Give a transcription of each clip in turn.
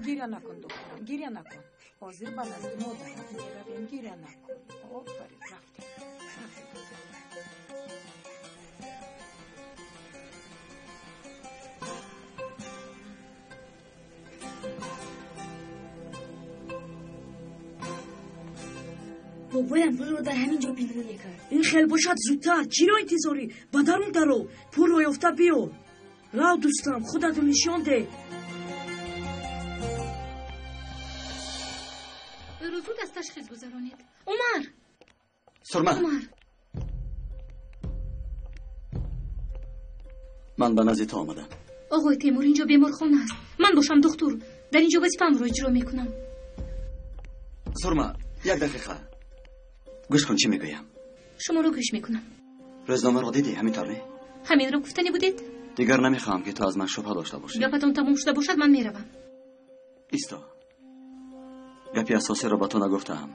Гиря накун, духтарам, гиря накун. Ҳозир ба назди модарат меравем, гиря накун. Офарин, рафтем. Рафтем. Бобоям пулро дар ҳамин ҷо пинҳон мекард. Ин хел бошад зудтар, чиро интизорӣ? Ба дарун даро, пулро ёфта биё. Рав дӯстам, худатро нишон деҳ. Ӯро зуд аз ташхис гузаронед. Умар! Сурма! Умар! Ман ба назди ту омадам. Оғои Темур, инҷо беморхона аст. Ман бошам духтур. Дар инҷо вазифаамро иҷро мекунам. Сурма, як дақиқа. Гӯш кун, чӣ мегӯям. Шуморо гӯш мекунам. Рӯзномаро дидӣ, ҳамин тавр не? Ҳаминро гуфтанӣ будед? Дигар намехоҳам, ки ту аз ман шубҳа дошта бошӣ. Гапатон тамом шуда бошад, ман меравам. Исто. Гапи асосиро ба ту нагуфтаам.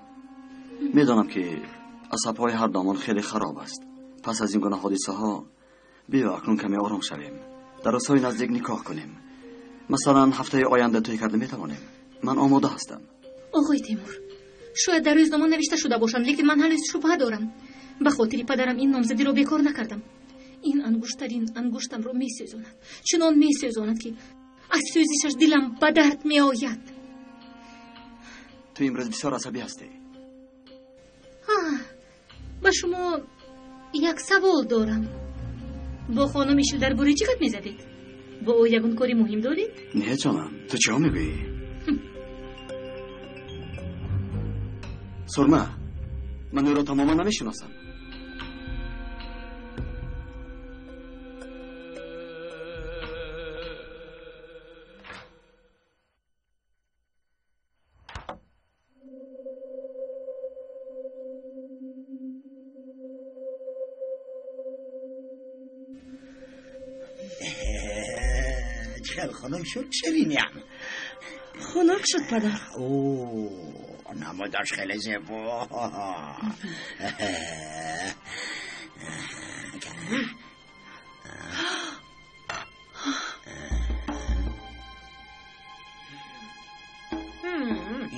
Медонам, ки асабҳои ҳар домон хеле хароб аст. Пас аз ин гуна ҳодисаҳо биё акнун каме ором шавем. Дар рӯзҳои наздик никоҳ кунем. Масалан, ҳафтаи оянда тӯй карда метавонем. Ман омода ҳастам. Оғои Темур, шояд дар рӯзнома навишта шуда бошанд, лекин ман ҳанӯз шубҳа дорам. Ба хотири падарам ин номзадиро бекор накардам. Ин ангуштарин ангуштамро месӯзонад. Чунон месӯзонад, ки аз сӯзишаш дилам ба дард меояд. Ту имрӯз бисёр асабӣ ҳастӣ. Ба шумо як савол дорам. Бо хонум Ишил дар бораи чӣ гап мезадед? Бо ӯ ягон кори муҳим доред? Не, ҷонам, ту чиҳо мегӯӣ? Сурма, ман ӯро тамоман намешиносам. Хел хунук шуд, шириням. Хунук шуд, падар. О, намудаш хеле зебо.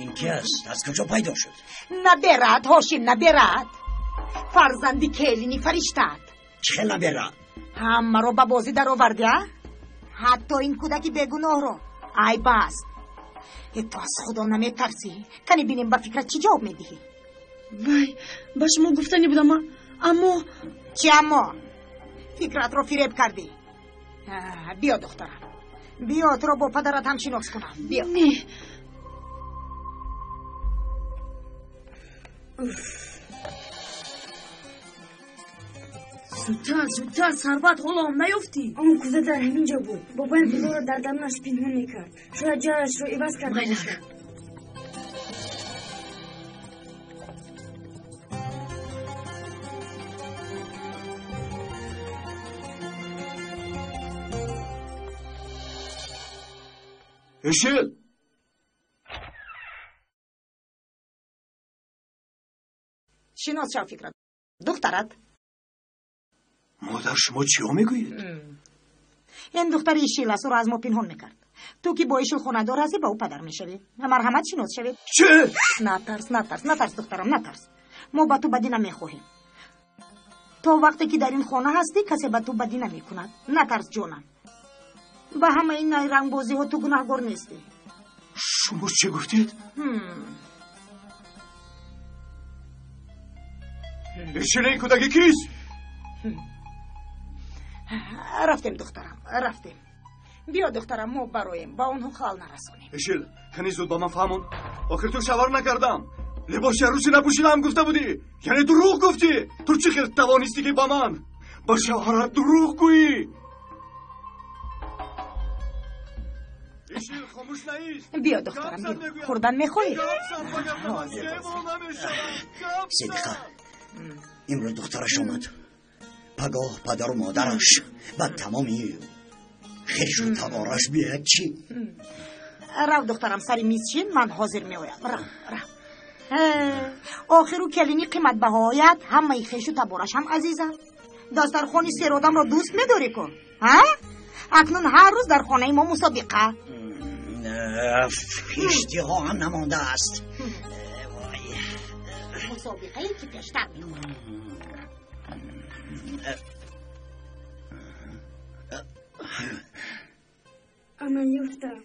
Ин ки аст? Аз куҷо пайдо шуд? Наберад, Ҳошим, наберад. Фарзанди келини фариштаат. Чӣ хел наберад? Ҳамаро ба бозӣ даровардӣ, а? Ҳатто ин кӯдаки бегуноҳро. Айб аст. Ту аз худо наметарсӣ. Кани бинем ба фикрат чӣ ҷавоб медиҳӣ? Вай, ба шумо гуфтанӣ будам, аммо... Чӣ аммо? Фикратро фиреб кардӣ. Биё, духтарам. Биё, туро бо падарат ҳамшинос кунам. Биё. Не. Зудтар, зудтар, Сарват, ҳоло ҳам наёфтӣ. Он кӯза дар ҳамин ҷо буд. Бобоям пулро дар дарунаш пинҳон мекард. Шояд ҷояшро иваз карда бошад. Ишил! Шинос шав, фикрат. Духтарат. Модар, шумо чиҳо мегӯед? Ин духтари Ишил аст, ӯро аз мо пинҳон мекард. Ту ки бо Ишил хонадор ҳастӣ, ба ӯ падар мешавӣ. Марҳамат, шинос шавед. Чӣ? Натарс, натарс, натарс, духтарам, натарс. Мо ба ту бадӣ намехоҳем. То вақте ки дар ин хона ҳастӣ, касе ба ту бадӣ намекунад. Натарс, ҷонам. Ба ҳамаи ин найрангбозиҳо ту гунаҳгор нестӣ. Шумо чӣ гуфтед? Ишил, ин кӯдаки кист? Рафтем, духтарам, рафтем. Биё, духтарам, мо бароем, ба онҳо халал нарасонем. Ишил, кани зуд ба ман фаҳмон. Охир ту шавҳар накардам. Либоси арӯсӣ напӯшидаам гуфта будӣ. Яъне дурӯғ гуфтӣ. Ту чӣ хел тавонистӣ, ки ба ман, ба шавҳарат дурӯғ гӯӣ? Ишил, хомӯш наист. Биё, духтарам, биё. Хӯрдан мехоҳӣ? Сидиқа, имрӯз духтараш омад. Пагоҳ падару модараш ба тамоми хешу табораш биёяд чӣ? Рав, духтарам, сари миз шин, ман ҳозир меоям. Рав, рав. Охиру келини қиматбаҳоят, ҳамаи хешу табораш ҳам азизанд. Дастархони серодамро дӯст медорӣ ку? Ҳа? Акнун ҳар рӯз дар хонаи мо мусобиқа. Иштиҳо ҳам намондааст. Мусобиқае ки пештар мехӯрад. Ана ёфтам.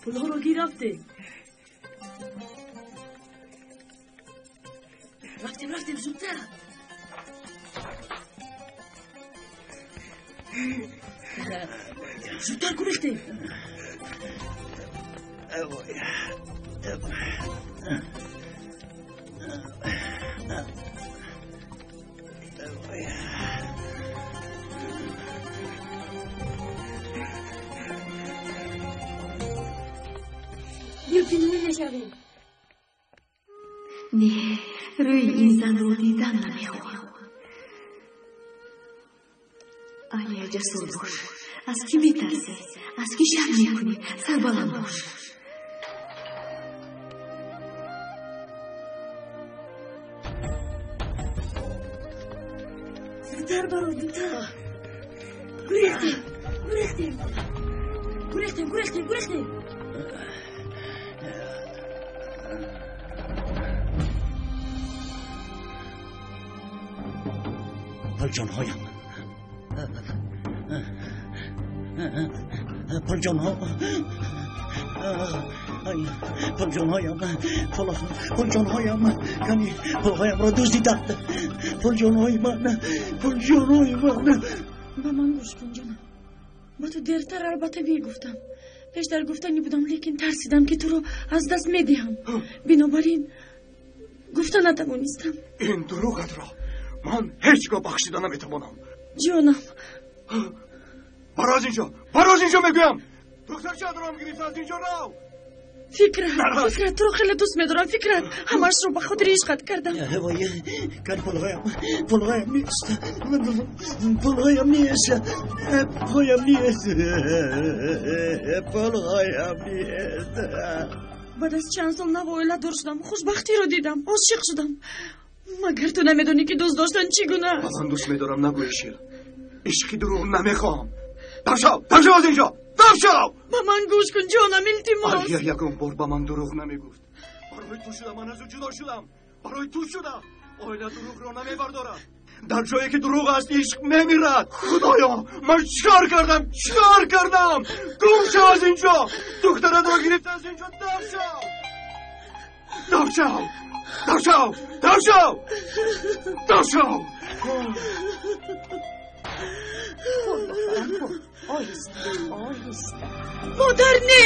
Пулҳоро гирафтем. Рафтем, рафтем, зудтар. Зудтар гурехтем. Биё пинҳон мешавем. Не, рӯи ин занро дидан намехоҳам. Алия, ҷасур бош. Аз кӣ метарсӣ? Аз кӣ шарм мекунӣ? Сарбаланд бош. Зудтар баро, зудтар. Гурехтем, гурехтем. Гурехтем, гурехтем, гурехтем. Пулҷонҳоям, пулҷонҳо, пулҷонҳоям, пулҷонҳоям, кани пулҳоямро дуздиданд. Пулҷонҳои ман, пулҷонҳои ман. Ба ман гӯш кун, ҷонам. Ба ту дертар албатта мегуфтам. Пештар гуфтанӣ будам, лекин тарсидам, ки туро аз даст медиҳам. Бинобар ин гуфта натавонистам. Ин дурӯғатро ман ҳеҷ гоҳ бахшида наметавонам. Ҷонам. Баро аз инҷо, баро аз инҷо мегӯям. Духтарчаатро гирифта аз инҷо рав. Фикрат, Фикрат, туро хеле дӯст медорам, Фикрат. Ҳамаашро ба хотири ишқат кардам. Вой, кани пулҳоям, пулҳоям нест, пулҳоям нест, пулҳоям нест, пулҳоям нест. Баъд аз чанд сол нав оиладор шудам, хушбахтиро дидам, ошиқ шудам. Магар ту намедонӣ, ки дӯст доштан чӣ гуна аст? Ба ман дӯст медорам нагӯй, Шир. Ишқи дурӯғ намехоҳам. Дам шав, дам шав аз инҷо, дам шав! Ба ман гӯш кун, ҷонам, илтимос. Алия ягон бор ба ман дурӯғ намегуфт. Барои ту шуда ман аз ӯ ҷудо шудам. Барои ту шуда. Оила дурӯғро намебардорад. Дар ҷое ки дурӯғ аст, ишқ мемирад. Худоё, ман чикор кардам? Чикор кардам? Гум шав аз инҷо! Духтаратро гирифта аз инҷо дам шав! Дам шав! Дам шав! Дам шав! Дам шав! Хӯр, духтарам, хӯр. Оҳиста, оҳиста. Модар, не!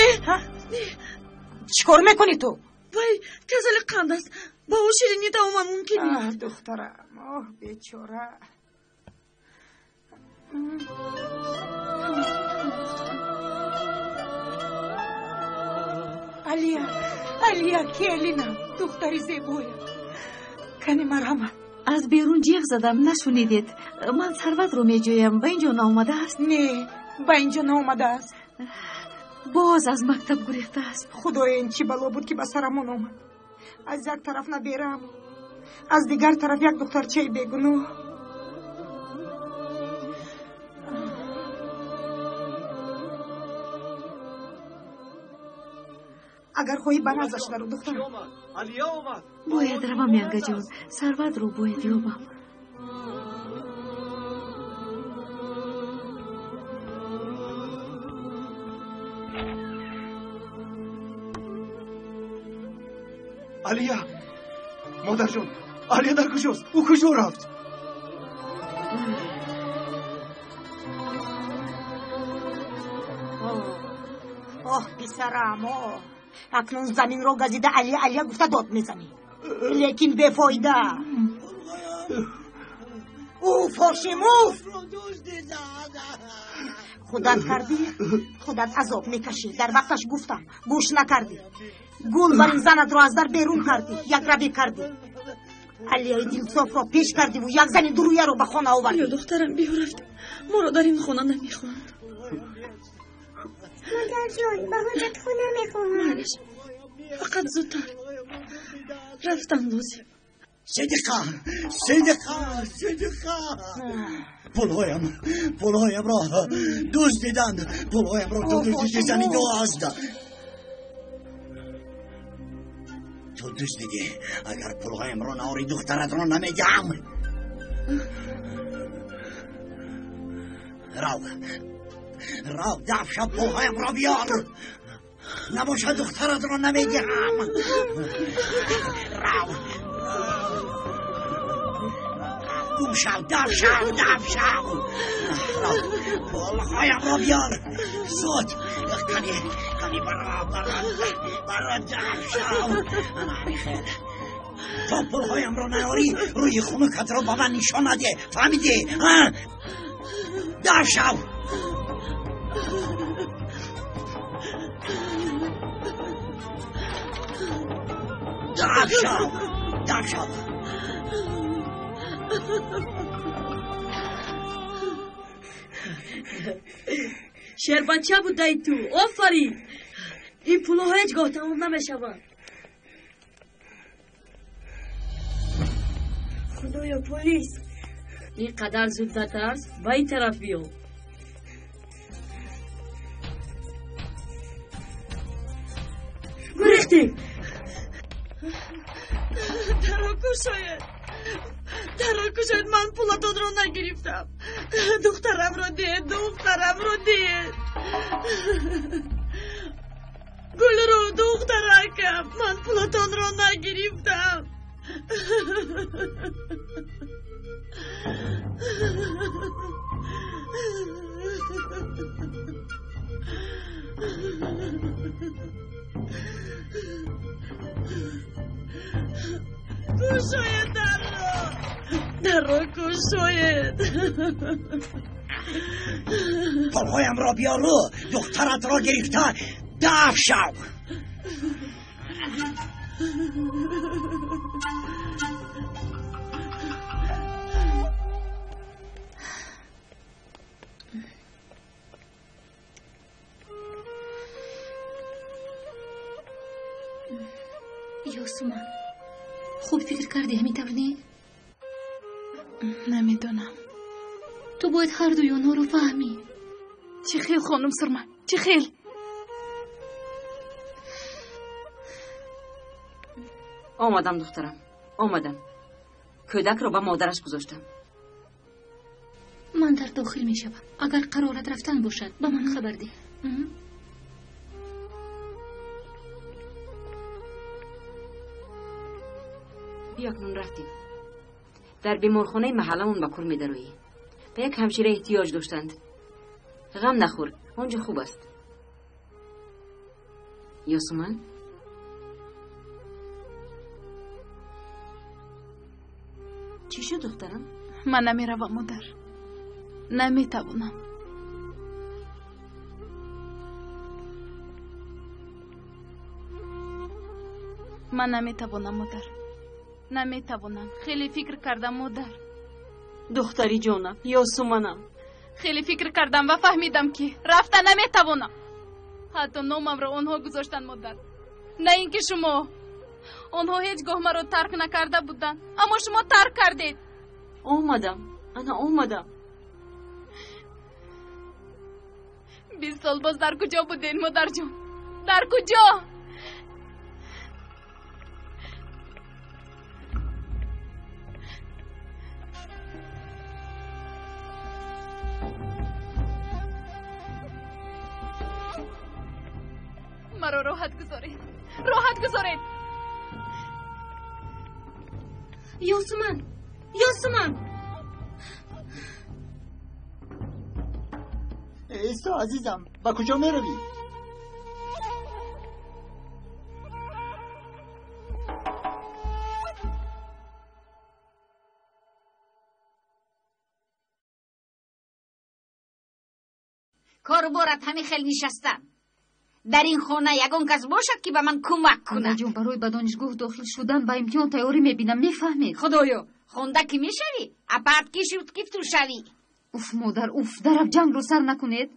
Чӣ кор мекунӣ ту? Вай, касали қанд аст. Ба ӯ ширинӣ тамоман мумкин нест. Оҳ, духтарам, оҳ, бечора. Алия, Алия, келинам, духтари зебоям. Кани марҳамат. Аз берун ҷеғ задам, нашунидед. Ман Сарватро меҷӯям. Ба инҷо наомадааст? Не, ба инҷо наомадааст. Боз аз мактаб гурехтааст. Худоё, ин чӣ бало буд, ки ба сарамон омад. Аз як тараф наберам, аз дигар тараф як духтарчаи бегуноҳ. Агар хоҳӣ, ба наздаш наро, духтарам. Алия омад. Бояд равам, янгаҷон. Сарватро бояд ёбам. Алия, модарҷон, Алия дар куҷост? Ӯ куҷо рафт? Оҳ, писарам, оҳ. Акнун заминро газида Алия, Алия гуфта дод мезанӣ. Лекин бефоида. Уф, Ҳошим, уф! Худат кардӣ, худат азоб мекашӣ. Дар вақташ гуфтам, гӯш накардӣ. Гул бар ин занатро аз дар берун кардӣ, якравӣ кардӣ. Алияи дилсофро пеш кардиву як зани дурӯяро ба хона овардӣ. Биё, духтарам, биё, рафтем. Моро дар ин хона намехоҳанд. Модарҷон, ба ҳоҷатхона мехоҳам. Майлаш, фақат зудтар рафтан лозим. Сидиқа, Сидиқа, Сидиқа! Пулҳоям, пулҳоямро дуздиданд, пулҳоямро ту дуздидӣ, зани дузд. Ту дуздидӣ, агар пулҳоямро наорӣ, духтаратро намедиҳам. Рав, рав, даф шав, пулҳоямро биёр. Набошад, духтаратро намедиҳам. Рав, гум шав, даф шав, даф шав. Пулҳоямро биёр, зуд. Кани, кани, бара, бара, бара, даф шав. Ана ҳамин хел. То пулҳоямро наёрӣ, рӯи хунукатро ба ман нишон надеҳ, фаҳмидӣ? Даф шав. Даф шав, даф шав. Шербача будаи ту, офарин! Ин пулҳо ҳеҷ гоҳ тамом намешаванд. Худоё, полис! Ин қадар зуд натарс, ба ин тараф биё. Гурехтем! Дарро кушоед! Дарро кушоед, ман пулатонро нагирифтам. Духтарамро диҳед, духтарамро диҳед. Гулрӯ, духтаракам, ман пулатонро нагирифтам. Кушоед дарро! Дарро кушоед! Пулҳоямро биёру, духтаратро гирифта даф шав. Ёсуман, хуб фикр кардӣ, ҳамин тавр не? Намедонам. Ту бояд ҳар дуи онҳоро фаҳмӣ. Чӣ хел, хонум Сурма, чӣ хел? Омадам, духтарам, омадам. Кӯдакро ба модараш гузоштам. Ман дар дохил мешавам. Агар қарорат рафтан бошад, ба ман хабар деҳ. Биё, акнун рафтем. Дар беморхонаи маҳалламон ба кор медароӣ. Ба як ҳамшира эҳтиёҷ доштанд. Ғам нахӯр, он ҷо хуб аст. Ёсуман? Чӣ шуд, духтарам? Ман намеравам, модар. Наметавонам. Ман наметавонам, модар. Наметавонам. Хеле фикр кардам, модар. Духтари ҷонам, Ёсуманам. Хеле фикр кардам ва фаҳмидам, ки рафта наметавонам. Ҳатто номамро онҳо гузоштанд, модар. На ин ки шумо. Онҳо ҳеҷ гоҳ маро тарк накарда буданд, аммо шумо тарк кардед. Омадам, ана омадам. 20 сол боз дар куҷо будед, модарҷон? Дар куҷо? Маро роҳат гузоред, роҳат гузоред. Ёсуман, Ёсуман! Исто, азизам, ба куҷо меравӣ? Кору борат ҳамин хел нишастан. Дар ин хона ягон кас бошад, ки ба ман кӯмак кунад. Ҷон, барои ба донишгоҳ дохил шудан ба имтиҳон тайёрӣ мебинам, мефаҳмед? Худоё, хонда кӣ мешавӣ, апарт ки шуд, ки ту шавӣ. Уф, модар, уф, дараб ҷангро сар накунед.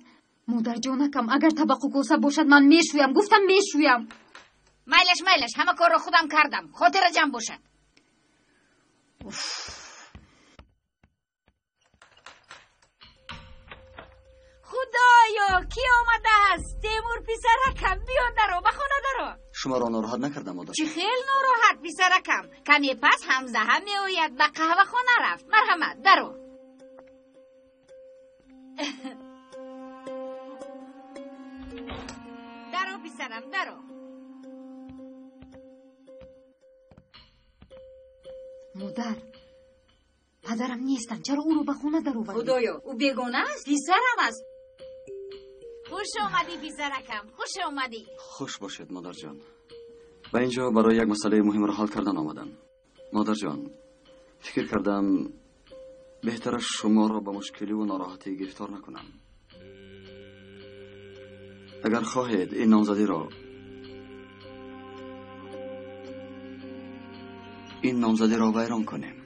Модарҷонакам, агар табақу коса бошад, ман мешӯям, гуфтам мешӯям. Майлаш, майлаш, ҳама корро худам кардам. Хотира ҷамъ бошад. Худоё, кӣ омадааст? Темур писаракам, биё даро, ба хона даро. Шуморо нороҳат накардам, модар. Чӣ хел нороҳат, писаракам? Каме пас Ҳамза ҳам меояд, ба қаҳвахона рафт. Марҳамат, даро. Даро, писарам, даро. Модар, падарам нестанд. Чаро ӯро ба хона даровардӣ? Худоё, ӯ бегона аст? Писарам аст. Хуш омадӣ, писаракам, хуш омадӣ. Хуш бошед, модарҷон. Ба ин ҷо барои як масъалаи муҳимро ҳал кардан омадам. Модарҷон, фикр кардам беҳтар аст шуморо ба мушкиливу нороҳатӣ гирифтор накунам. Агар хоҳед ин номзадиро вайрон кунем.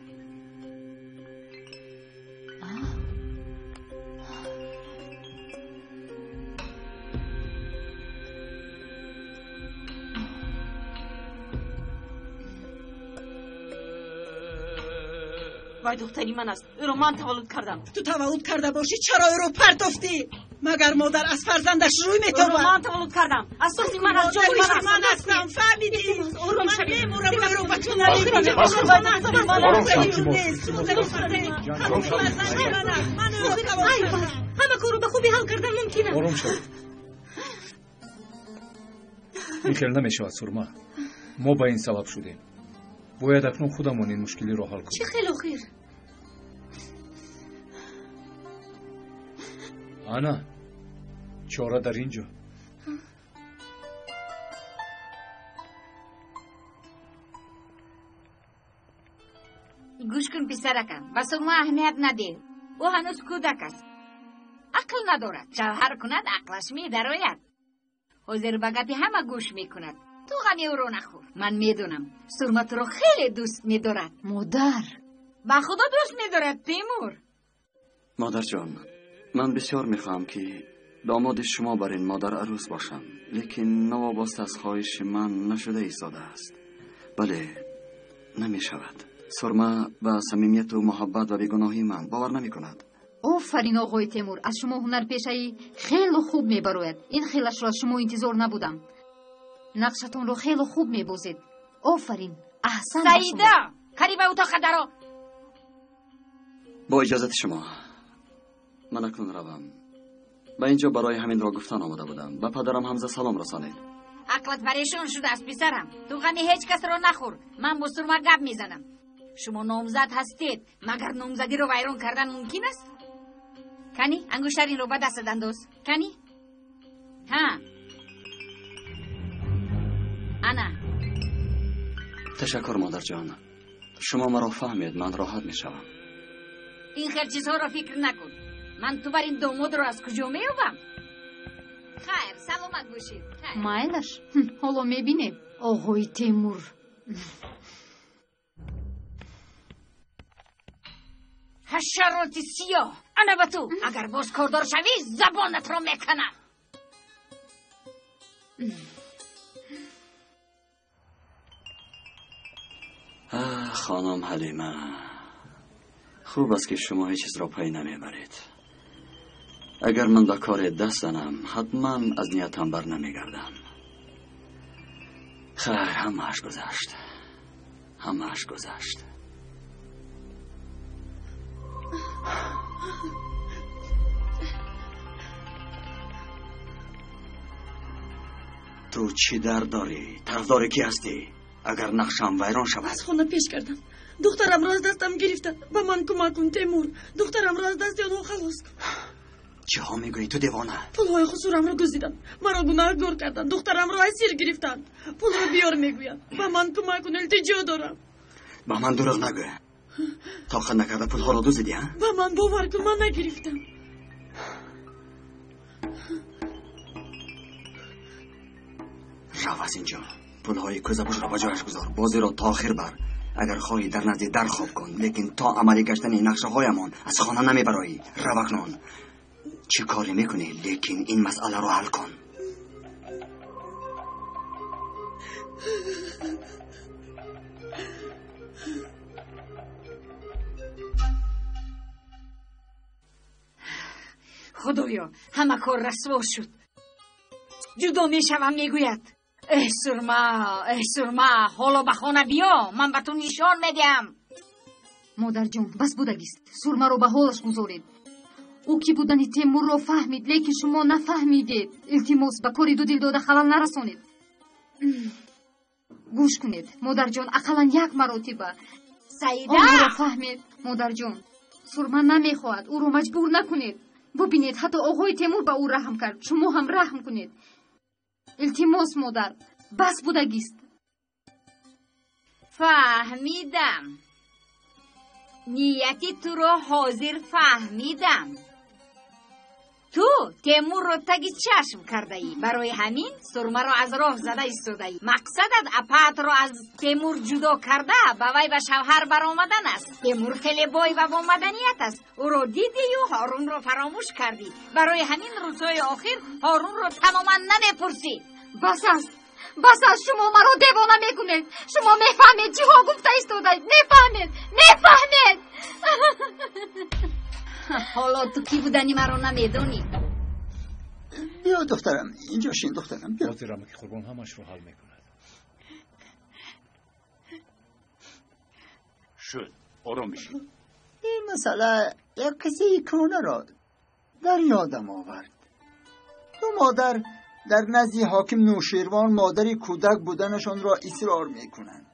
Вай духтари ман аст. Ӯро ман таваллуд кардам. Ту таваллуд карда бошӣ, чаро ӯро партофтӣ? Магар модар аз фарзандаш рӯй метобад? Ӯро ман таваллуд кардам. Асоси ман аз ҷони ман аст. Ман ҳастам, фаҳмидӣ? Ором Ман шавед. мемурам, ӯро ба ту намедиҳам. Ором шавед. Ман ӯро таваллуд кардам. Ҳама корро ба хубӣ ҳал кардан мумкин аст. Ором шавед. Ин хел намешавад, Сурма. Мо ба ин сабаб шудем. Бояд акнун худамон ин мушкилиро ҳал кунем. Чӣ хел охир? Ана, чора дар ин ҷо. Гӯш кун, писаракам, ба Сурма аҳамият надеҳ. Ӯ ҳанӯз кӯдак аст, ақл надорад. Шавҳар кунад, ақлаш медарояд. Ҳозир ба гапи ҳама гӯш мекунад. Ту ғами ӯро нахӯр. Ман медонам, Сурма туро хеле дӯст медорад. Модар, ба Худо дӯст медорад, Темур. Модарҷон, ман бисёр мехоҳам ки домоди шумо бар ин модар арӯс бошам, лекин новобаста аз хоҳиши ман нашуда истодааст. Бале, намешавад. Сурма ба самимияту муҳаббат ва бегуноҳии ман бовар намекунад. Офарин, оғои Темур, аз шумо ҳунарпешаи хело хуб мебарояд. Ин хелашро аз шумо интизор набудам. Нақшатонро хело хуб мебозед. Офарин, аҳсан ба шумо. Саида, кари ба утоқа даро. Бо иҷозати шумо ман акнун равам. Ба ин ҷо барои ҳаминро гуфтан омада будам. Ба падарам Ҳамза салом расонед. Ақлат парешон шудааст, писарам. Ту ғами ҳеҷ касро нахӯр. Ман бо Сурма гап мезанам. Шумо номзад ҳастед, магар номзадиро вайрон кардан мумкин аст? Кани, ангуштаринро ба дастат андоз. Кани? Ҳа, ана. Ташаккур, модарҷон. Шумо маро фаҳмед, ман роҳат мешавам. Ин хел чизҳоро фикр накун. Ман ту бар ин домодро аз куҷо меёбам? Хайр, саломат бошед. Майлаш, ҳоло мебинем, оғои Темур. Ҳашароти сиёҳ, ана ба ту. Агар боз кордор шавӣ, забонатро меканам. Хонум Ҳалима, хуб аст ки шумо ҳеҷ чизро пай намебаред. Агар ман ба коре даст занам, ҳатман аз ниятам бар намегардам. Хайр, ҳамааш гузашт, ҳамааш гузашт. Ту чӣ дард дорӣ? Тарафдори кӣ ҳастӣ? Агар нақшам вайрон шавад. Аз хона пеш кардам. Духтарамро аз дастам гирифтанд. Ба ман кӯмак кун, Темур. Духтарамро аз дасти онҳо халос кун. Чиҳо мегӯӣ, ту девона? Пулҳои хусурамро дуздиданд. Маро гунаҳгор карданд. Духтарамро асир гирифтанд. Пулро биёр мегӯянд. Ба ман кӯмак кун, илтиҷо дорам. Ба ман дурӯғ нагӯ. Тоқат накарда пулҳоро дуздидӣ, а? Ба ман бовар кун, ман нагирифтам. Рав аз инҷо. Пулҳои кӯзапӯшро ба ҷояш гузор. Бозиро то охир бар. Агар хоҳӣ дар назди дар хоб кун, лекин то амалӣ гаштани нақшаҳоямон аз хона намебароӣ. Рав акнун. Чӣ коре мекунӣ, лекин ин масъаларо ҳал кун. Худоё, ҳама кор расво шуд. Ҷудо мешавам, мегӯяд. Эҳ, Сурма, эҳ, Сурма, ҳоло ба хона биё, ман ба ту нишон медиҳам. Модарҷон, бас будагист. Сурмаро ба ҳолаш гузоред. Ӯ кӣ будани Темурро фаҳмид, лекин шумо нафаҳмидед. Илтимос, ба кори ду дил дода халал нарасонед. Гӯш кунед, модарҷон, ақаллан як маротиба. Саида! Онро фаҳмед, модарҷон. Сурма намехоҳад, ӯро маҷбур накунед. Бубинед, ҳатто оғои Темур ба ӯ раҳм кард. Шумо ҳам раҳм кунед. Илтимос, модар, бас будагист. Фаҳмидам. Нияти туро ҳозир фаҳмидам. Ту Темурро таги чашм кардаӣ. Барои ҳамин Сурмаро аз роҳ зада истодаӣ. Мақсадат апаатро аз Темур ҷудо карда, ба вай ба шавҳар баромадан аст. Темур хеле бой ва бомаданият аст. Ӯро дидию Ҳорунро фаромӯш кардӣ. Барои ҳамин рӯзҳои охир Ҳорунро тамоман намепурсӣ. Бас аст, бас аст, шумо маро девона мекунед. Шумо мефаҳмед чиҳо гуфта истодаед. Мефаҳмед, мефаҳмед. Ҳоло ту кӣ будани маро намедонӣ. Биё, духтарам, инҷо шин, духтарам, биё. Ҳозир амаки Қурбон ҳамашро ҳал мекунад. Шуд, ором бишин. Ин масъала як қиссаи кӯҳнаро дар ёдам овард. Ду модар дар назди ҳоким Нӯшервон модари кӯдак буданашонро исрор мекунанд.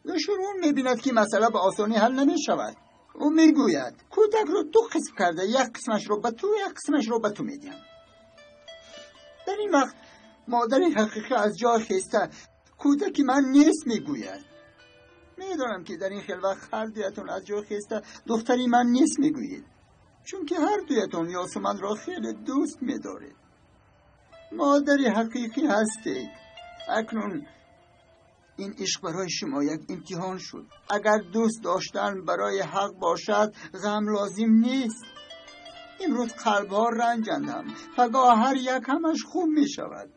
Нӯшервон мебинад, ки масъала ба осонӣ ҳал намешавад. Ӯ мегӯяд, кӯдакро ду қисм карда, як қисмашро ба ту, як қисмашро ба ту медиҳам. Дар ин вақт модари ҳақиқӣ аз ҷой хеста, кӯдаки ман нест, мегӯяд. Медонам, ки дар ин хел вақт ҳар дуятон аз ҷой хеста духтари ман нест мегӯед, чунки ҳар дуятон Ёсуманро хеле дӯст медоред. Модари ҳақиқӣ ҳастед. Акнун ин ишқ барои шумо як имтиҳон шуд. Агар дӯст доштан барои ҳақ бошад, ғам лозим нест. Имрӯз қалбҳо ранҷанд ҳам, пагоҳ ҳар як ҳамаш хуб мешавад.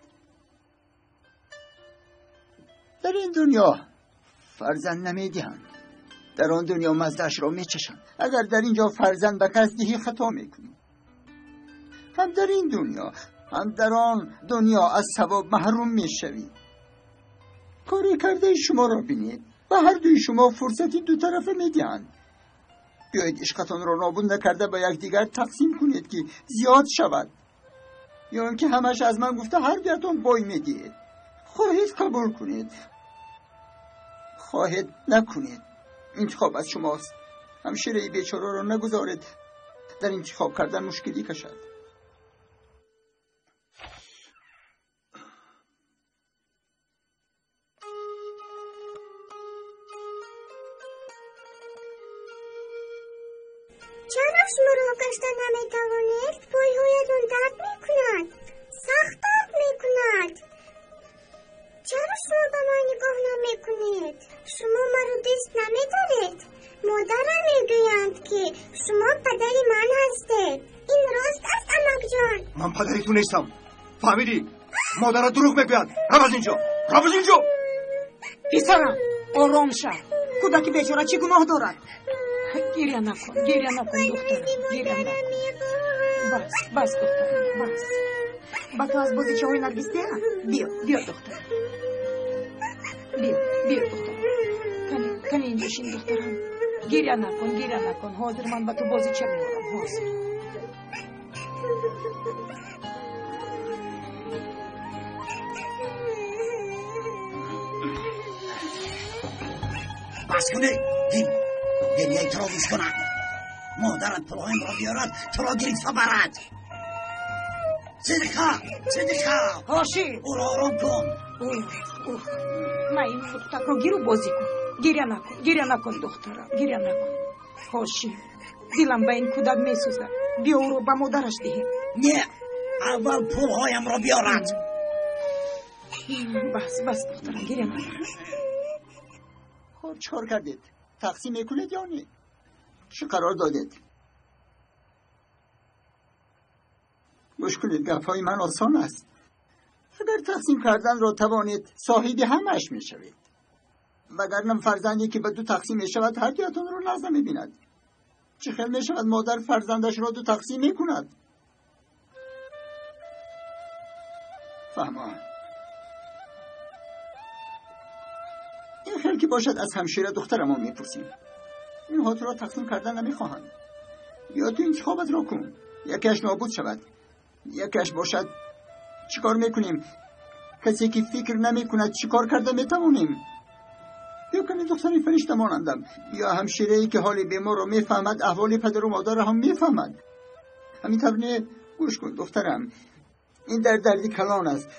Дар ин дунё фарзанд намедиҳанд, дар он дунё маздаашро мечашанд. Агар дар ин ҷо фарзанд ба кас диҳӣ, хато мекунӣ. Ҳам дар ин дунё, ҳам дар он дунё аз савоб маҳрум мешавӣ. Кори кардаи шуморо бинед. Ба ҳар дуи шумо фурсати дутарафа медиҳанд. Биёед ишқатонро нобуд накарда ба якдигар тақсим кунед, ки зиёд шавад. Ё ин ки ҳамаш аз ман гуфта ҳар дуятон бой медиҳед. Хоҳед қабул кунед, хоҳед накунед. Интихоб аз шумост. Ҳамшираи бечораро нагузоред дар интихоб кардан мушкилӣ кашад. Чаро шумо роҳ гашта наметавонед? Пойҳоятон дард мекунад, сахт дард мекунад. Чаро шумо ба ман нигоҳ намекунед? Шумо маро дӯст намедоред? Модарам мегӯянд, ки шумо падари ман ҳастед. Ин рост аст, амакҷон? Ман падари ту нестам, фаҳмидӣ? Модарат дурӯғ мегӯяд. Рав аз инҷо, рав аз инҷо. Писарам, ором шав. Кӯдаки бечора чӣ гуноҳ дорад? Гиря накун, гиря накун, духтарам, гиря накун. Бас, бас, духтарам, бас. Ба ту аз бозичаҳои Наргиз диҳам? Биё, биё, духтарам. Биё, биё, духтарам. Кани, кани инҷо шин, духтарам. Гиря накун, гиря накун. Ҳозир ман ба ту бозича меорам, ҳозир. Бас кунед, дин гиряи туро гӯш кунад. Модарат пулҳоимро биёрад, туро гирифта барад. Сидиқа, Сидиқа, Ҳошим, ӯро ором кун. Ух, ух, ма ин лухтакро гиру бозӣ кун. Гиря накун, гиря накун, духтарам, гиря накун. Ҳошим, дилам ба ин кӯдак месӯзад. Биё ӯро ба модараш диҳем. Не, аввал пулҳоямро биёрад. Бас, бас, духтарам, гиря накун. Хуб, чӣ кор кардед? Тақсим мекунед ё не? Чӣ қарор додед? Гӯш кунед, гапҳои ман осон аст. Агар тақсим карданро тавонед, соҳиби ҳамааш мешавед. Вагарна фарзанде ки ба ду тақсим мешавад, ҳар дуятонро нағз намебинад. Чӣ хел мешавад модар фарзандашро ду тақсим мекунад? Фаҳмо. Ин хел ки бошад, аз ҳамшира духтарамон мепурсем. Инҳо туро тақсим кардан намехоҳанд. Ё ту интихобатро кун, якеаш нобуд шавад, якеаш бошад. Чӣ кор мекунем? Касе ки фикр намекунад, чӣ кор карда метавонем? Ё кани духтари фаришта монандам, ё ҳамширае ки ҳоли беморро мефаҳмад, аҳволи падару модарро ҳам мефаҳмад. Ҳамин тавр не? Гӯш кун духтарам, ин дар дарди калон аст.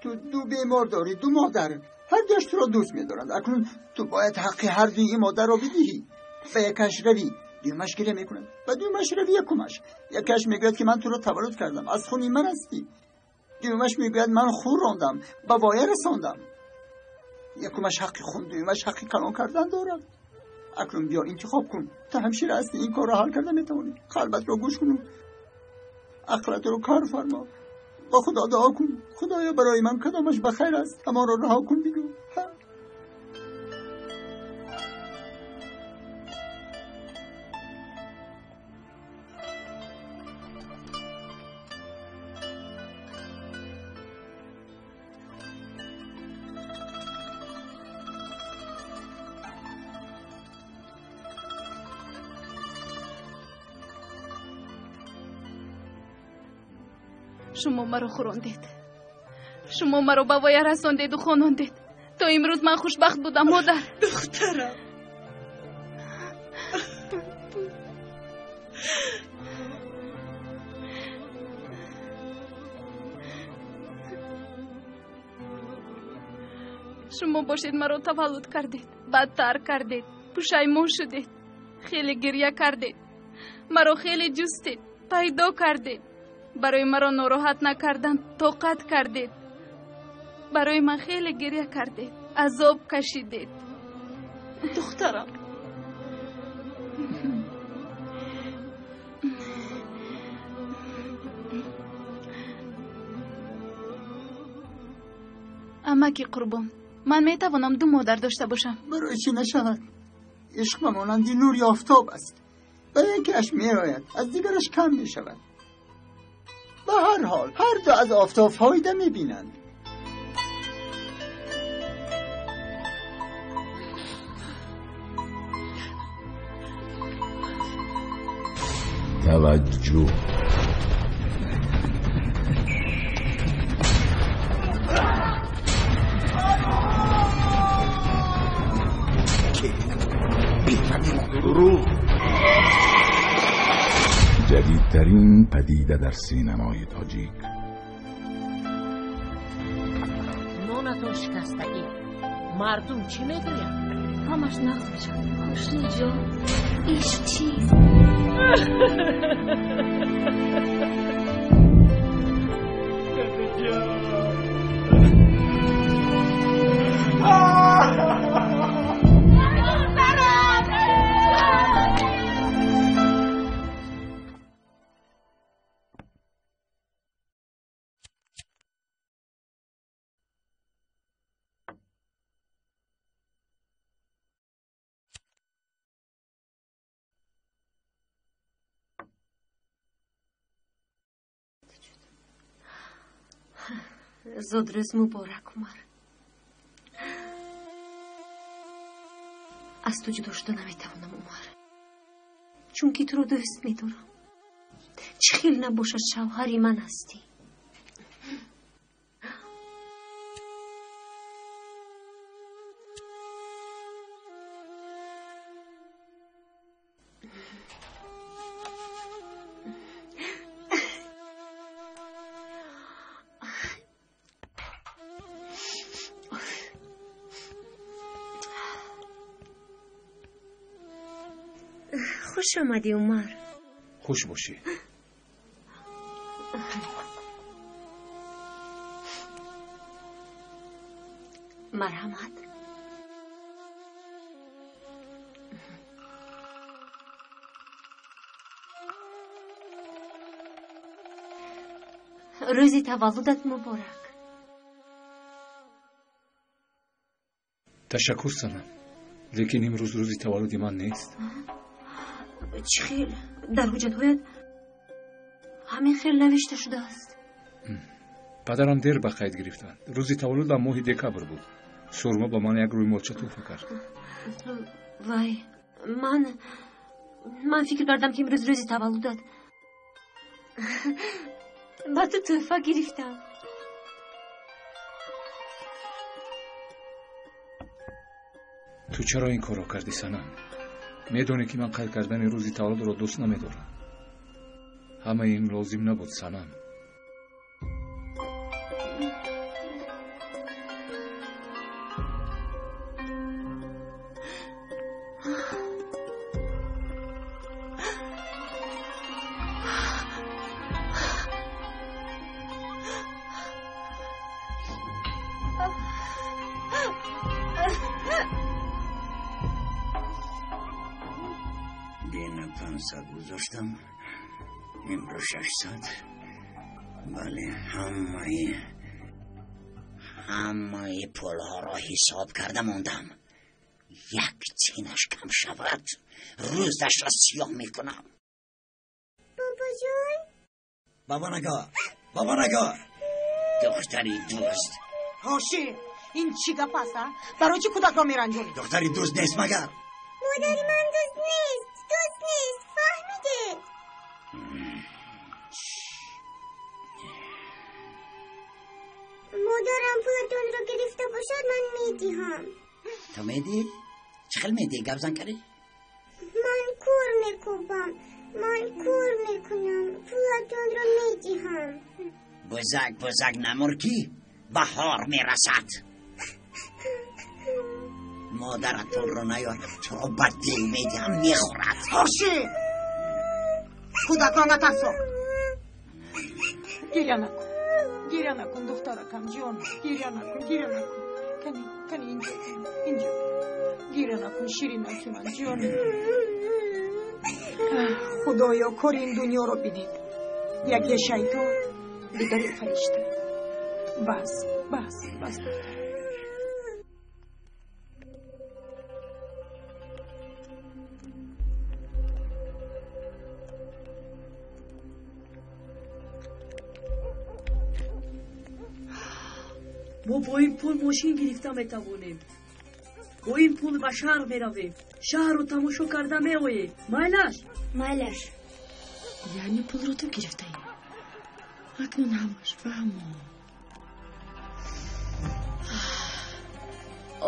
Ту ду бемор дорӣ, ду модар, ҳар дуяш туро дӯст медоранд. Акнун ту бояд ҳаққи ҳар дуи ин модарро бидиҳӣ. Ба якаш равӣ, дуюмаш гиря мекунад, ба дуюмаш равӣ, якумаш. Якаш мегӯяд ки ман туро таваллуд кардам, аз хуни ман ҳастӣ. Дуюмаш мегӯяд ман хур рондам, ба воя расондам. Якумаш ҳаққи хун, дуюмаш ҳаққи калон кардан дорад. Акнун биё интихоб кун. Ту ҳамшира ҳастӣ, ин корро ҳал карда метавонӣ. Қалбатро гӯш куну ақлатро кор фармо. Ба худо дуо кун, худоё барои ман кадомаш ба хайр аст, ҳамонро раҳо кун бигӯ. Шумо маро хӯрондед, шумо маро ба воя расондеду хонондед. То имрӯз ман хушбахт будам, модар. Духтарам, шумо бошед маро таваллуд кардед, бадтар кардед, пушаймон шудед, хеле гирья кардед, маро хеле ҷустед, пайдо кардед, барои маро нороҳат накардан тоқат кардед, барои ман хеле гирья кардед, азоб кашидед. Духтарам, амаки Қурбон, ман метавонам ду модар дошта бошам. Барои чӣ нашавад? Ишқ ба монанди нури офтоб аст. Ба якеаш меояд, аз дигараш кам мешавад. Ба ҳар ҳол ҳар ду аз офтоб фоида мебинанд. Таваҷҷӯҳ. دروغ. جدیدترین پدیده در سینمای تاجیک. نونتون شکستگی، مردم چی میگویند؟ ҳамаш нағз мешавад. Ошни ҷон, ишқ чист? Зодрӯз муборак, Умар. Аз ту ҷудо шуда наметавонам, Умар, чунки туро дӯст медорам. Чӣ хел набошад, шавҳари ман ҳастӣ. Хуш омадӣ, Умар. Хуш бошӣ. Марҳамат. Рӯзи таваллудат муборак. Ташаккур, Санам, лекин имрӯз рӯзи таваллуди ман нест. Чӣ хел? Дар ҳуҷҷатҳоят ҳамин хел навишта шудааст. Падарам дер ба қайд гирифтанд. Рӯзи таваллудам моҳи декабр буд. Сурма ба ман як рӯймолча тӯҳфа кард. Вай, ман фикр кардам, ки имрӯз рӯзи таваллудат. Ба ту тӯҳфа гирифтам. Ту чаро ин корро кардӣ, Санам? Медонӣ, ки ман қайд кардани рӯзи таваллудро дӯст намедорам. Ҳамаи ин лозим набуд, Санам. Дина 500 гузоштам, имрӯз 600. Бале, ҳамаи пулҳоро ҳисоб карда мондам. Як тинаш кам шавад, рӯзашро сиёҳ мекунам. Бобоҷон? Баба нагоҳ, баба нагоҳ, духтари дӯст. Ҳоши, ин чӣ гап аст, а? Барои чӣ кӯдакро меранҷонӣ? Духтари дӯст нест магар? Модари ман дӯст нест, дӯст нест, фаҳмидед? Модарам пулатонро гирифта бошад, ман медиҳам. Ту медиҳӣ? Чӣ хел медиҳӣ, гапзан карӣ? Ман кор мекӯбам, ман кор мекунам, пулатонро медиҳам. Бузак, бузак намуркӣ, баҳор мерасад. Модарат пулро наёрад, туро ба дил медиҳам, мехӯрад. Ҳоши, кӯдакро натарсон. Гиря накун, гиря накун, духтаракам, ҷон, гиря накун, гиря накун. Кани, кани, инҷо, инҷо. Гиря накун, ширинаки ман, ҷон. Худоё, кори ин дунёро бинед. Яке шайтон, дигаре фаришта. Бас, бас, бас, духтарам. Мо бо ин пул мошин гирифта метавонем. Бо ин пул ба шаҳр меравем. Шаҳрро тамошо карда меоем. Майлаш? Майлаш. Яъне пулро ту гирифтаӣ? Акнун ҳамаш фаҳмо.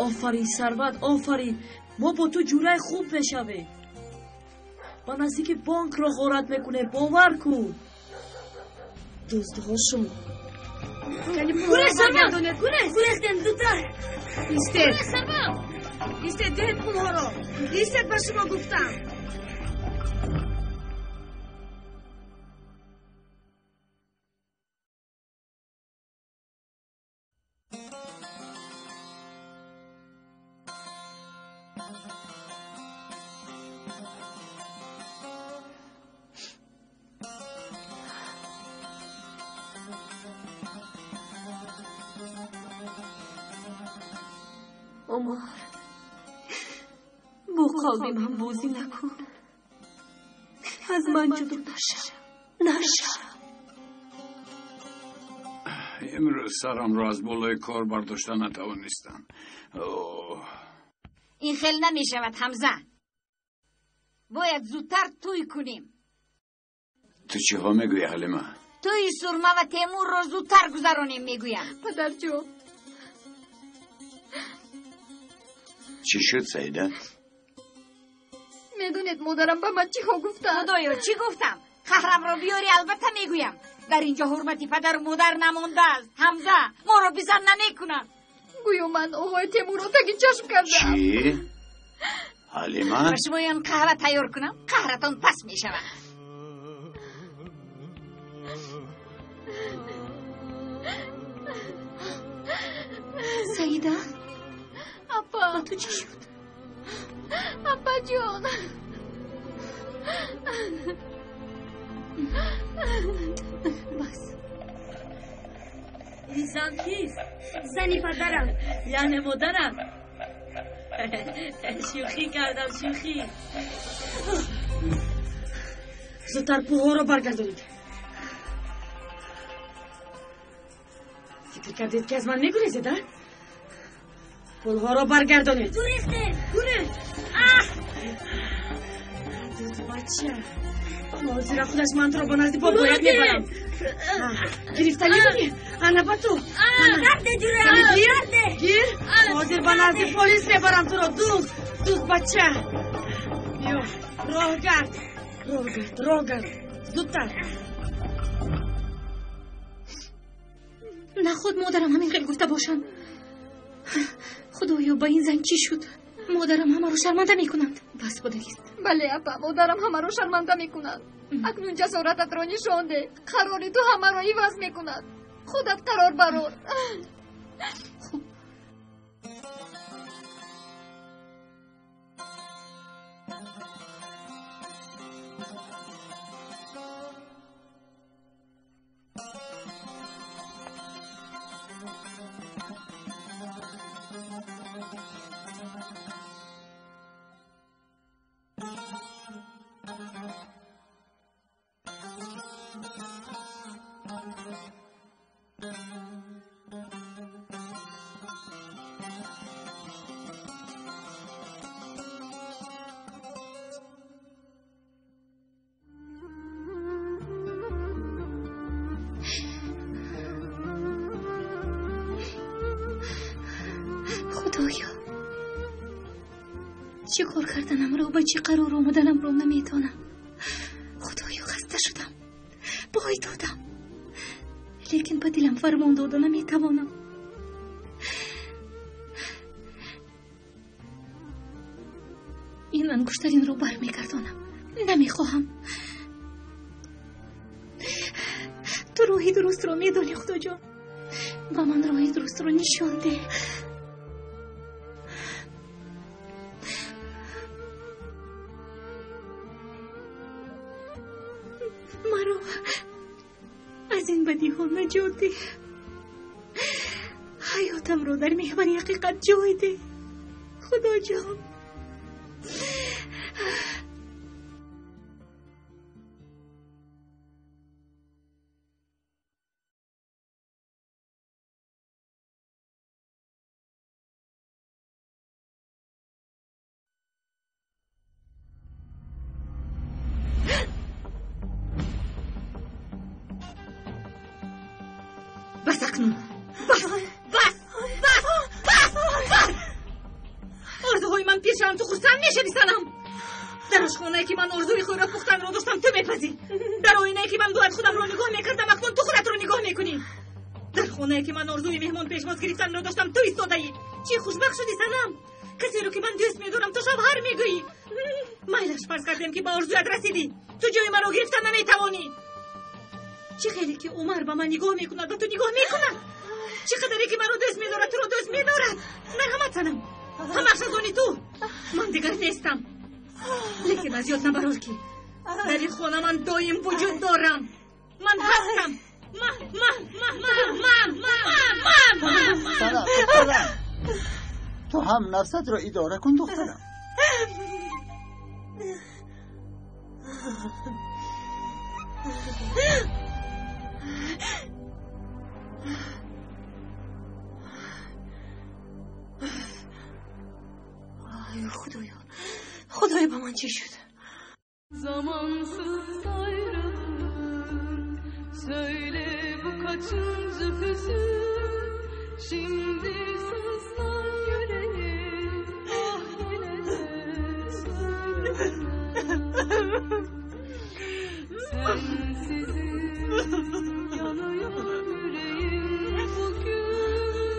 Офарин, Сарват, офарин. Мо бо ту ҷураи хуб мешавем. Ба наздики бонкро ғорат мекунем, бовар кун. Дӯстҳо шумо. Гурез, Сарват! Гурез! Гурехтем зудтар! Истед! Гурез, Сарват! Истед, диҳед пулҳоро! Истед, ба шумо гуфтам! Умар, бо қалби ман бозӣ накун. Аз ман ҷудо наша, наша. Имрӯз сарамро аз болои кор бардошта натавонистам. Ин хел намешавад, Ҳамза. Бояд зудтар тӯй кунем. Ту чиҳо мегӯӣ, Ҳалима? Тӯи Сурма ва Темурро зудтар гузаронем, мегӯям. Падарҷон. Чӣ шуд, Саида? Медонед, модарам ба ман чиҳо гуфтанд? Худоё, чӣ гуфтам? Қаҳрамро биёри, албатта мегӯям. Дар инҷо ҳурмати падару модар намондааст. Ҳамза, моро бизан намекунанд. Гӯё ман оғои Темурро таги чашм кардам. Чӣ? Ҳалима? Ба шумоён қаҳва тайёр кунам, қаҳратон пас мешавад. Саида? Апа. Ба ту чӣ шуд? Апаҷон. Бас. Ин зан кист? Зани падарам, яъне модарам. Шӯхӣ кардам, шӯхӣ. Зудтар пулҳоро баргардонед. Фикр кардед, ки аз ман мегурезед, а? Пулҳоро баргардонед. Гурехтем. Гурез. Бача, ҳозира худаш ман туро ба назди бобоят мебарам. Гирифтанӣ будӣ? Ана ба ту. Гир, гир. Ҳозир ба назди полис мебарам туро. Дузд, дузд бача. Биё, роҳ гард, роҳ гард, роҳ гард. Зудтар. Наход модарам ҳамин хел гуфта бошанд. Худоё, ба ин зан чӣ шуд? Модарам ҳамаро шарманда мекунанд. Бас будагист. Бале, апа, модарам ҳамаро шарманда мекунад. Акнун ҷасорататро нишон деҳ. Қарори ту ҳамаро иваз мекунад. Худат қарор барор. Хуб. Худоё, чӣ кор карданамро, ба чӣ қарор омаданамро наметонам. Худоё, хаста шудам, бой додам, лекин ба дилам фармон дода наметавонам. Ин ангуштаринро бармегардонам. Намехоҳам. Ту роҳи дурустро медонӣ, Худоҷон. Ба ман роҳи дурустро нишон деҳ. Маро аз ин бадиҳо наҷот деҳ. Ҳаётамро дар меҳвари ҳақиқат ҷой деҳ. Худоҷон. Бас акнун. Бас, бас, бас, бас, бас. Орзуҳои ман пир шавам, ту хурсанд мешавӣ, санам. Дар ошхонае ки ман орзуи хӯрок пухтанро доштам, ту мепазӣ. Дар оинае ки ман бояд худамро нигоҳ мекардам, акнун ту худатро нигоҳ мекунӣ. Дар хонае ки ман орзуи меҳмон пешвоз гирифтанро доштам, ту истодаӣ. Чӣ хушбахт шудӣ, санам. Касеро ки ман дӯст медорам, ту шавҳар мегӯӣ. Майлаш, фарз кардем ки ба орзуят расидӣ. Ту ҷои маро гирифта наметавонӣ. Чӣ хеле ки Умар ба ман нигоҳ мекунад, ба ту нигоҳ мекунад. Чӣ қадаре ки маро дӯст медорад, туро дӯст медорад. Марҳамат, санам, ҳамааш аз они ту. Ман дигар нестам. Лекин аз ёд набарор, ки дар ин хона ман доим вуҷуд дорам. Ман ҳастам. Ман, ман, ман, ман, ман, ман, ман, ман. Санам, духтарам, ту ҳам нафсатро идора кун, духтарам. Ай, Худоё, Худоё, ба ман чӣ шуд? Zamansız ayrılık, söyle bu kaçıncı hüzün? Şimdi sızlar yüreğim, ah yine de söyle. Sensizim yanıyor yüreğim bugün.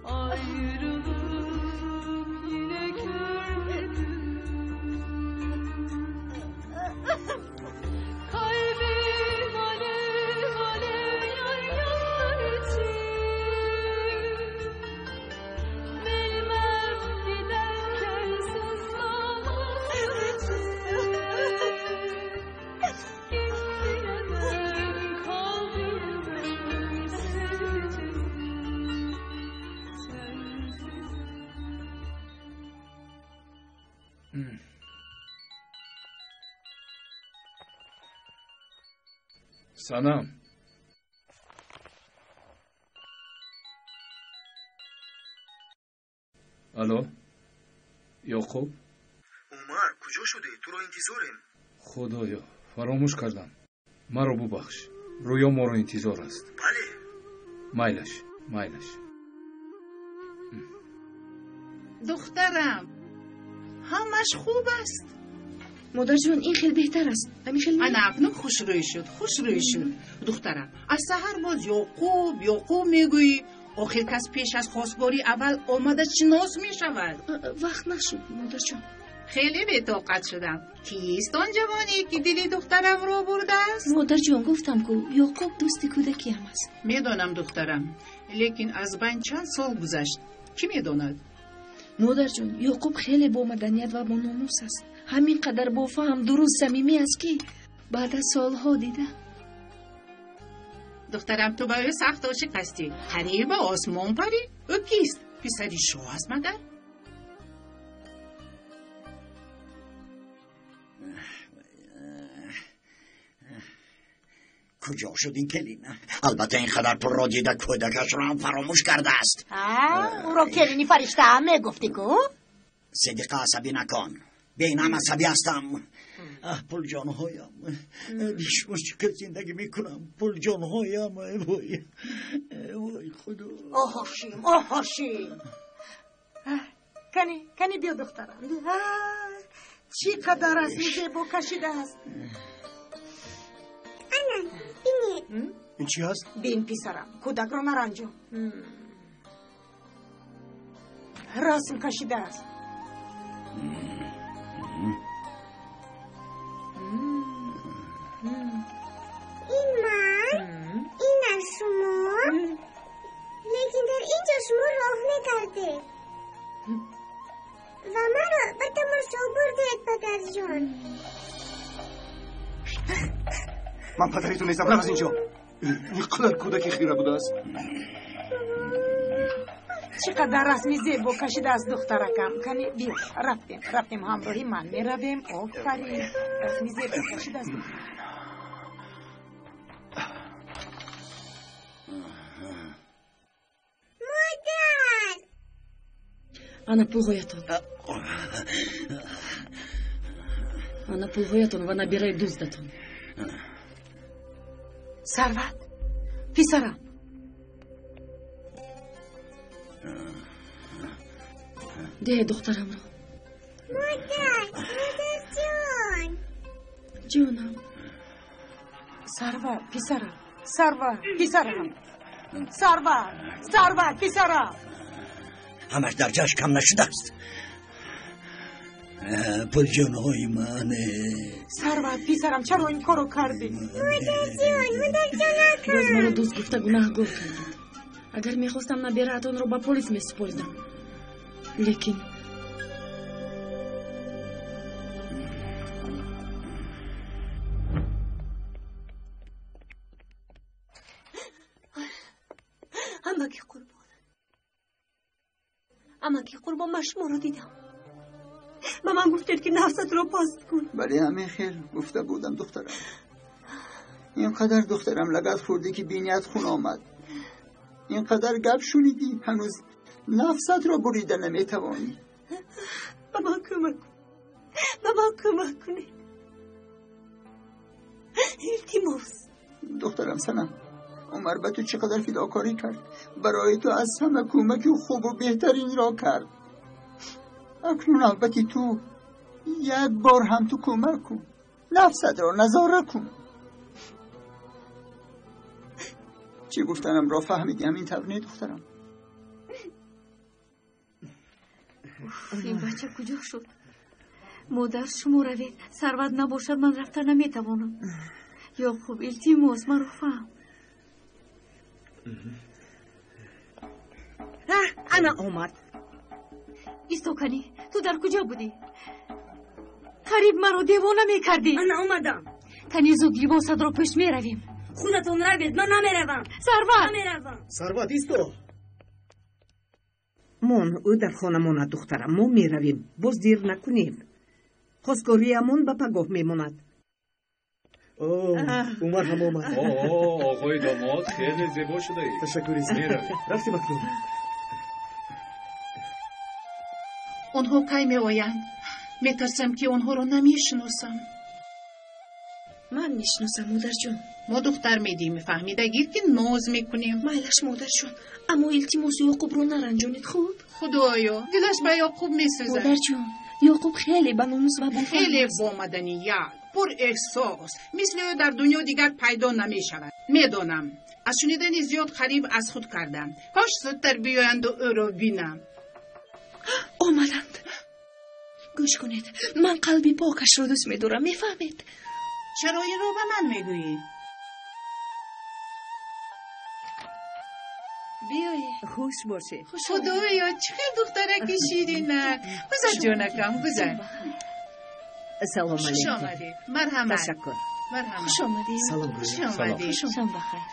Ayrılık yine körledim. Kalbim alev alev yaylar için. Санам. Алло, Ёқуб? Умар, куҷо шудӣ? Туро интизорем. Худоё, фаромӯш кардам. Маро бубахш. Рӯё моро интизор аст. Бале. Майлаш, майлаш. Духтарам, ҳамаш хуб аст. Модарҷон, ин хел беҳтар аст. Ҳамин хел. Ана акнун хушрӯй шуд, хушрӯй шуд. Духтарам, аз саҳар боз Ёқуб, Ёқуб мегӯӣ. Охир кас пеш аз хостгорӣ аввал омада шинос мешавад. Вақт нашуд, модарҷон. Хеле бетоқат шудам. Кист он ҷавоне, ки дили духтарамро бурдааст? Модарҷон, гуфтам ку Ёқуб дӯсти кӯдакиам аст. Медонам, духтарам, лекин аз байн чанд сол гузашт. Кӣ медонад? Модарҷон, Ёқуб хеле бо маданият ва бо номус аст. Ҳамин қадар бо фаҳм, дуруст, самимӣ аст, ки баъд аз солҳо дида. Духтарам, ту ба ӯ сахт ошиқ ҳастӣ. Қариб ба осмон парӣ. Ӯ кист? Писари шоҳ аст магар? Куҷо шуд ин келин? Албатта ин қадар пулро дида кӯдакашро ҳам фаромӯш кардааст. Ӯро келини фариштаам мегуфтӣ ку? Сидиқа, асабӣ накун. Бeinам асабӣ ҳастам. Аҳ, пулҷонҳоям, бишмоз чӣ қадр зиндагӣ мекунам. Пулҷонҳоям, вой, вой худо. О Ҳошим, о Ҳошим. Кани, кани биё духтарам. Чӣ қадар расми зебо кашидааст. Ана, бинед. Ин чӣ ҳаст? Бин, писарам, кӯдакро наранҷон. Расм кашидааст. Ин ман, ин аз шумо, лекин дар ин ҷо шумо роҳ мекардед ва маро ба тамошо бурдед, падарҷон. Ман падари ту нестам, рав аз ин ҷо. Ин қадар кӯдаки хира будааст. Чӣ қадар расми зебо кашидааст духтаракам. Кани биё, рафтем, рафтем, ҳамроҳи ман меравем. Офарин, расми зебо кашидааст. Модар! Ана пулҳоятон. Ана пулҳоятон ва набираи дуздатон. Сарват, писарам. Деҳ духтарамро. Модар, модарҷон. Ҷонам. Сарват, писарам. Сарват, писарам. Сарват, Сарват, писарам. Ҳамаш дар ҷояш кам нашудааст. Пулҷонҳои ман. Сарват, писарам, чаро ин корро кардӣ? Модарҷон, модарҷонакам. Боз маро дӯст гуфта гунаҳгор кардед. Агар мехостам набираатонро ба полис месупоридам. Лекин амаки қурбон, амаки қурбон, ман шуморо дидам. Ба ман гуфтед, ки нафсатро паст кун. Бале, ҳамин хел гуфта будам, духтарам. Ин қадар духтарам лагат хӯрдӣ, ки биният хун омад. Ин қадар гап шунидӣ, ҳанӯз нафсатро бурида наметавонӣ. Ба ман кӯмак кун, ба ман кӯмак кунед, илтимос. Духтарам Санам, Умар ба ту чӣ қадар фидокорӣ кард. Барои ту аз ҳама кӯмаки хубу беҳтаринро кард. Акнун навбати ту, як бор ҳам ту кӯмак кун, нафсатро назора кун. Чӣ гуфтанамро фаҳмидӣ, ҳамин тавр не, духтарам? Ин бача куҷо шуд? Модар, шумо равед. Сарват набошад, ман рафта наметавонам. Ёқуб, илтимос, маро фаҳм. Ана омад. Истоканӣ, ту дар куҷо будӣ? Қариб маро девона мекардӣ. Ана омадам. Кани зуд либосатро пӯш, меравем. Худатон равед, ман намеравам. Сарват! Намеравам. Сарват, исто. Мон, ӯ дар хона монад, духтарам, мо меравем. Боз дер накунем. Хостгориямон ба пагоҳ мемонад. Умар ҳам омад. Оғои домод, хеле зебо шудаӣ. Ташаккури. Меравем. Рафтем акнун. Онҳо кай меоянд? Метарсам, ки онҳоро намешиносам. Ман мешиносам, модарҷон. Мо духтар медиҳем, фаҳмида гир, ки ноз мекунем. Майлаш, модарҷон, аммо илтимос, Ёқубро наранҷонед, хуб? Худоё, дилаш ба Ёқуб месӯзад. Модарҷон, Ёқуб хеле баномус ва бофаҳм хеле бомаданият, пурэҳсос, мисли ӯ дар дунё дигар пайдо намешавад. Медонам, аз шунидани зиёд қариб аз худ кардам. Кош зудтар биёянду ӯро бинам. Омаданд. Гӯш кунед, ман қалби покашро дӯст медорам, мефаҳмед? Чаро инро ба ман мегӯӣ? Биёед. Хуш бошед. Худоё, чӣ хел духтараки ширинак. Гузар, ҷонакам, гузар. Салом Хуш алейкум. омадед. Марҳамат. Ташаккур. Марҳамат. Хуш омадед. Салом. Хуш омадед. Шом бахайр.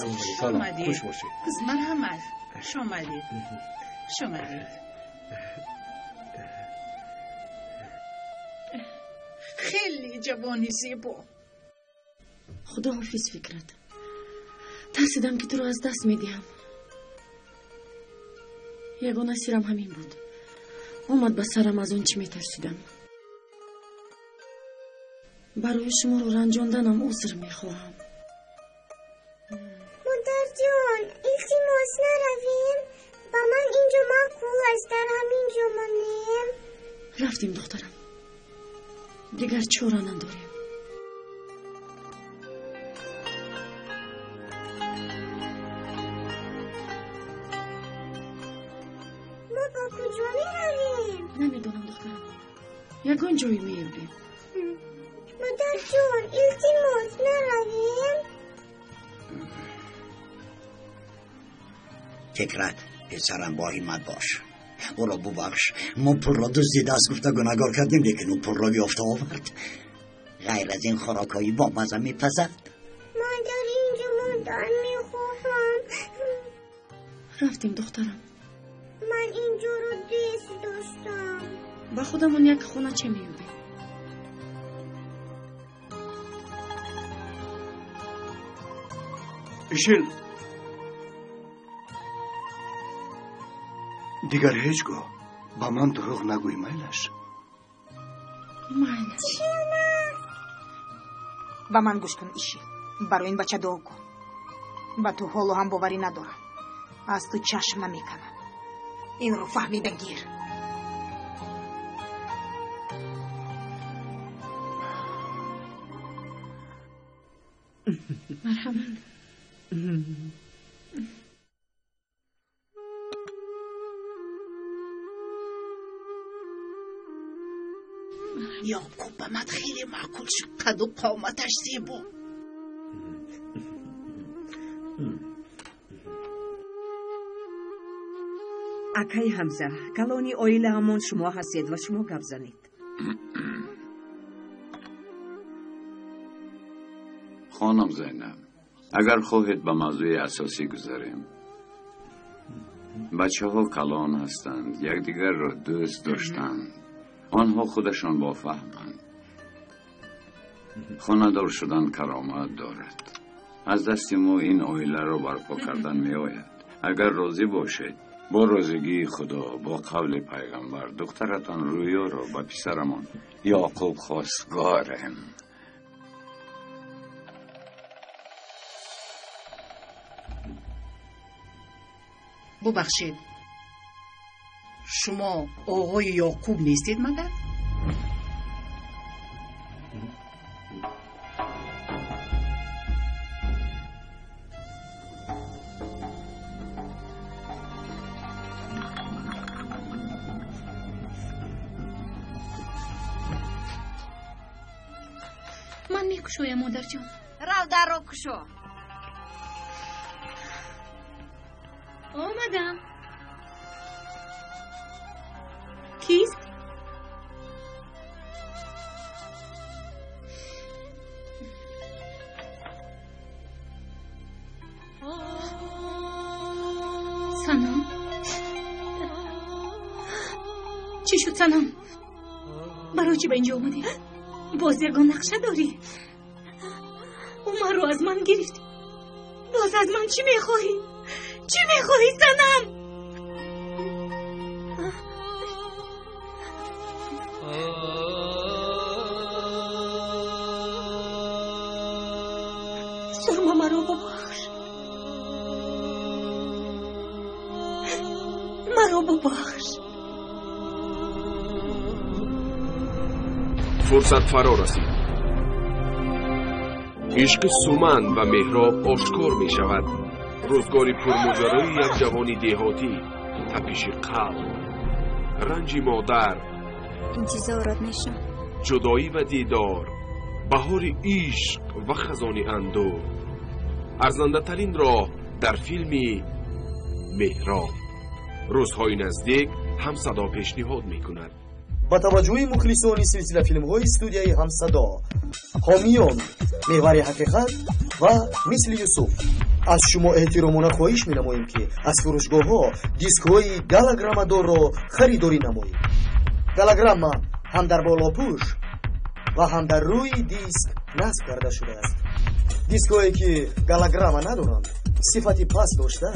Хуш Салом, омадед. хуш бошед. Марҳамат. Хуш омадед. Хуш омадед. Хеле ҷавони зебо. Худоҳофиз, Фикрат. Тарсидам, ки туро аз даст медиҳам. Ягона сирам ҳамин буд. Омад ба сарам аз он чӣ метарсидам. Барои шуморо ранҷонданам узр мехоҳам. Модарҷон, илтимос, наравем. Ба ман инҷо маъқул аст, дар ҳамин ҷо монем. Рафтем, духтарам. Дигар чора надорем. Мо ба куҷо меравем? Намедонам, духтарам. Ягон ҷое меёбем. Модарҷон, илтимос, наравем. Фикрат, писарам, бо ҳиммат бош. Ӯро бубахш. Мо пулро дуздидааст гуфта гунаҳгор кардем, лекин ӯ пулро ёфта овард. Ғайр аз ин хӯрокҳои бомаза мепазад. Ман дар инҷо мондан мехоҳам. Рафтем, духтарам. Ман инҷоро дӯст доштам. Ба худамон як хонача меёбем. Ишил, дигар ҳеҷ гоҳ ба ман дурӯғ нагӯй, майлаш? Майлаш. Ба ман гӯш кун, Ишил. Барои ин бача дуо кун. Ба ту ҳоло ҳам боварӣ надорам. Аз ту чашм намеканам. Инро фаҳмида гир. Марҳамат. Ёқуб ба ман хеле маъқул шуд. Қаду қоматаш зебо. Акай Ҳамза, калони оилаамон шумо ҳастед ва шумо гап занед. Хонум Зайнаб, агар хоҳед ба мавзӯи асосӣ гузарем. Бачаҳо калон ҳастанд, якдигарро дӯст доштанд. Онҳо худашон бофаҳманд. Хонадор шудан каромат дорад. Аз дасти мо ин оиларо барпо кардан меояд. Агар розӣ бошед, бо розигии Худо, бо қавли пайғамбар, духтаратон Рӯёро ба писарамон Ёқуб хостгорем. Бубахшед, шумо оғои Ёқуб нестед магар? Ман мекушоям, модарҷон. Рав, дарро кушо. Омадам. Кист? Санам? Чӣ шуд, Санам? Барои чӣ ба инҷо омадӣ? Боз ягон нақша дорӣ? Умарро аз ман гирифтӣ. Боз аз ман чӣ мехоҳӣ? Чӣ мехоҳӣ, занам? Сурма, маро бубахш. Маро бубахш. Фурсат фаро расид. Ишқи Суман ва Меҳроб ошкор мешавад. Рӯзгори пурмоҷарои як ҷавони деҳотӣ, тапиши қалб, ранҷи модар, интизорат мешам, ҷудоӣ ва дидор, баҳори ишқ ва хазони андӯҳ. Арзандатарин роҳ дар филми Меҳроб. Рӯзҳои наздик Ҳамсадо пешниҳод мекунад. Ба таваҷҷӯҳи мухлисони силсилафилмҳои студияи Ҳамсадо, ҳомиён Меҳвари ҳақиқат ва Мисли Юсуф, аз шумо эҳтиромона хоҳиш менамоем, ки аз фурӯшгоҳҳо дискҳои голограммадорро харидорӣ намоед. Голограмма ҳам дар болопӯш ва ҳам дар рӯи диск насб карда шудааст. Дискҳое ки голограмма надоранд, сифати паст дошта,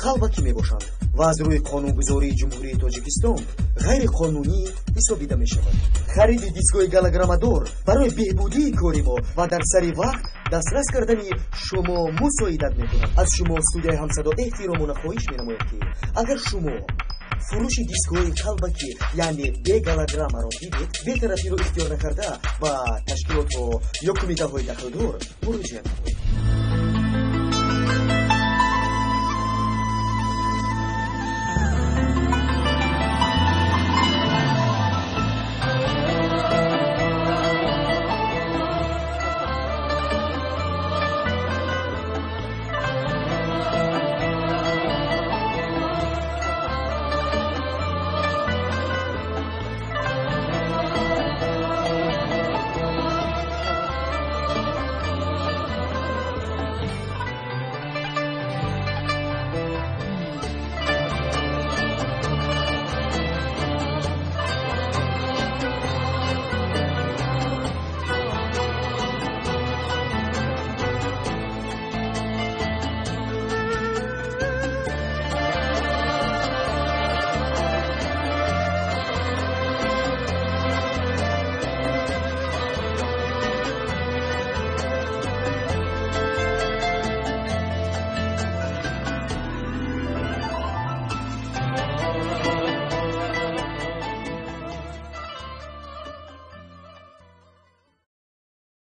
қалбакӣ мебошанд ва аз рӯи қонунгузории Ҷумҳурии Тоҷикистон ғайриқонунӣ ҳисобида мешавад. Хариди дискҳои голограммадор барои беҳбудии кори мо ва дар сари вақт дастрас кардани шумо мусоидат мекунад. Аз шумо студияи Ҳамсадо эҳтиромона хоҳиш менамояд, ки агар шумо фурӯши дискҳои қалбакӣ, яъне беголограммаро дидед, бетарафиро ихтиёр накарда, ба ташкилотҳо ё кумитаҳои дахлдор муроҷиат намоед.